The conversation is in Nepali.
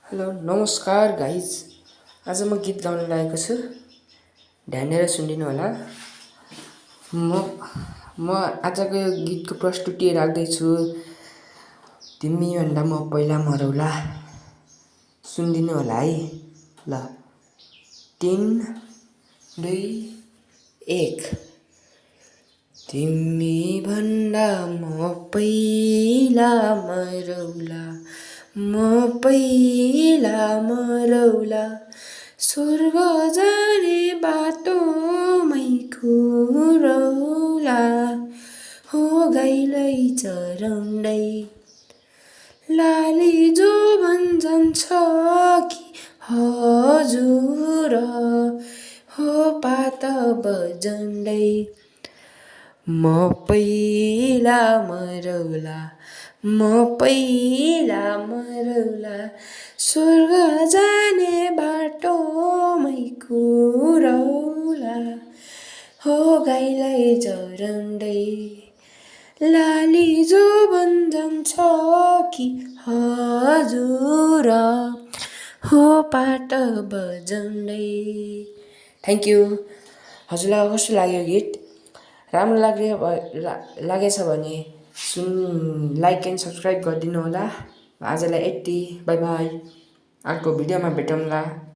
हेलो नमस्कार गाइज। आज म गीत गाउन लागेको छु, ध्यान दिएर सुनिदिनु होला। म आजको यो गीतको प्रस्तुति राख्दैछु, तिमीभन्दा म पहिला मरौला। सुनिदिनु होला है। ल 3 2 1। तिमी भन्दा म पहिला मरौला, म पहिला मरौला। स्वर्ग जाने बाटोमै खुरौला, हो गाईलाई चराउँदै। लाली जो जान्छ कि हजुर, हो पात बजाउँदै। म पहिला मरौला, म पहिला मरौला। स्वर्ग जाने बाटोमै खुरौला, हो गाईलाई चराउँदै। लाली जो जान्छ कि हजुर, हो पाट बजाउँदै। Thank you. हजुरलाई कस्तो लाग्यो गीत? राम्रो लागेछ भने लाइक एन्ड सब्सक्राइब गरिदिनु होला। आजलाई यति, बाई बाई। अर्को भिडियोमा भेटौँला।